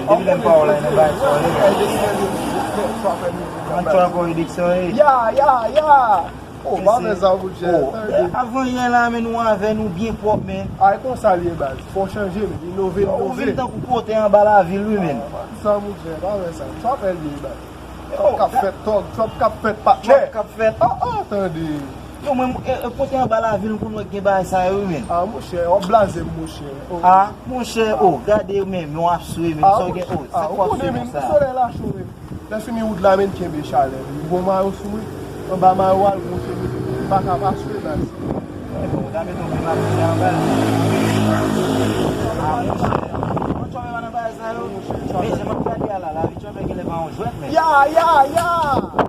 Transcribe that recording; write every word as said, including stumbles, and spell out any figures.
Depi lè m pa wè w la, nan bagay sa w ye. An twa kò Edikson ye. Ya, ya, ya. Oh, pa fè sa, monchè. Avan yè la, men nou avè nou byen pwòp, men. Ay, konsa l ye, baz. Fò w chanje, men. Inove, inove. Ou vin tankou pote anba lavil, wi, men. Pa fè sa, monchè. Pa fè sa. Sa w fè l ye, baz. Trap k ap fèt, tòg, trap k ap fèt, patnè. Trap k ap fèt. Ah, ah, tande. Yo, mwen, e, e, pote anba lavil, m konn wè gen bagay sa yo, wi, men. Ah, monchè, w ap blaze m, monchè. Oh. Ah, monchè, oh, gade, men, men w ap swe, men, sa w gen, oh, sa k w ap swe konsa? Solèy la cho, men. Lè fini wout la, men kenbe chalè. Bon mayo sou mwen. Anba mayo a, l gonfle, men. M pa ka pa swe, baz. E bon, ta mete yon pil makout anba l. Ah, monchè. Mwen tchòpè pa nan bagay sa yo. Men, jan m ap gade a la, lavi tchòpè genlè pa yon jwèt, men. Ya, ya, ya!